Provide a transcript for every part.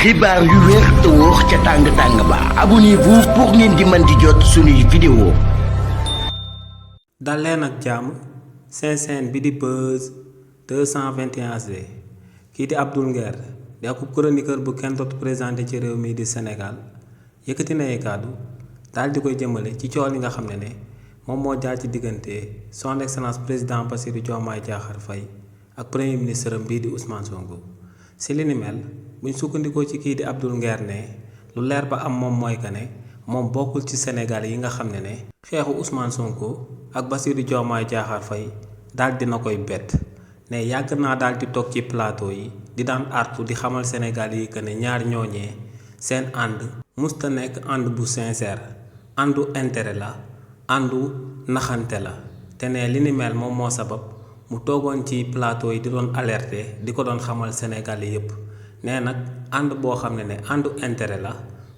xibaar yu wér te wóor ca tàng ba abonnez-vous pour ngeen di mën di jot suñuy vidéo. dal leen ak jàmm seen bi di Buzz 221HD kii di Abdoul Nguer di ab chroniqueur bu kenn dootu présenté ci réew mi di Sénégal yëkkati na ay kàddu daal di koy jëmale ci coow li nga xam ne moom moo jaar ci diggante son excellence président Bassirou Diomaye Diakhar Faye ak premier ministre am bii di Ousmane Sonko. si li ni mel buñ sukkandikoo ci kii di Abdoul Nguer ne lu leer ba am moom mooy que ne moom bokkul ci Sénégal yi nga xam ne xeexu Ousmane Sonko ak Bassirou Diomaye Diakhar Faye daal dina koy bett ne yàgg naa daal di toog ci plateau yi di daan artu di xamal Sénégal yi que ne ñaar ñooñee seen ànd musta nekk ànd bu sincère àndu intérêt la àndu naxante la te ne li ni mel moom moo sabab mu toogoon ci plateau yi di doon alerter di ko doon xamal Sénégalais yépp nee nag ànd boo xam ne àndu intérêt la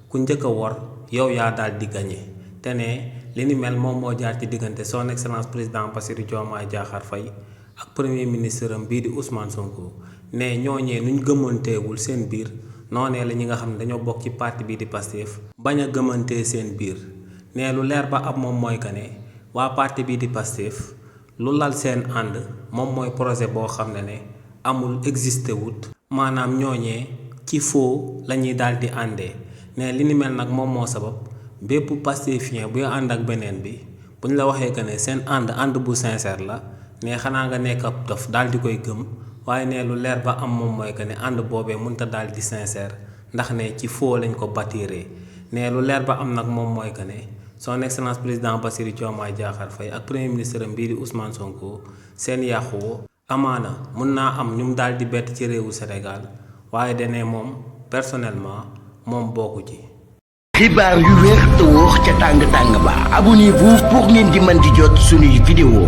ku njëkk a wor yow yaa daal di gagné te ne li ni mel moom moo jaar ci diggante son excellence président Bassirou Diomaye Diakhar Faye ak premier ministre am bii di Ousmane Sonko ne ñooñee nuñ gëmanteewul seen biir noonee la ñi nga xam ne dañoo bokk ci parti bii di Pastef bañ a gëmantee seen biir ne lu leer ba am moom mooy que ne waa parti bii di Pastef lu lal seen ànd moom mooy projet boo xam ne amul existé wut maanaam ñooñee ci faux la ñuy daal di àndee ne li ni mel nag moom moo sabab bépp pastéfien buy ànd ak beneen bi buñ la waxee que ne seen ànd bu sincère la ne xanaa nga nekk ab dof daal di koy gëm waaye ne lu leer ba am moom mooy que ne ànd boobee mënta daal di sincère ndax ne ci faux lañ ko bâtiree ne lu leer ba am nag moom mooy que ne son excellence président Bassirou Diomaye Diakhar Faye ak premier ministre am bii di Ousmane Sonko seen yàquwoo amaana mun naa am ñum daal di bett ci réewu Sénégal waaye dane moom personnellement moom bokku ci. xibaar yu wér te wóor ca tàng ba abonnez-vous pour ngeen di mën di jot suñuy vidéo.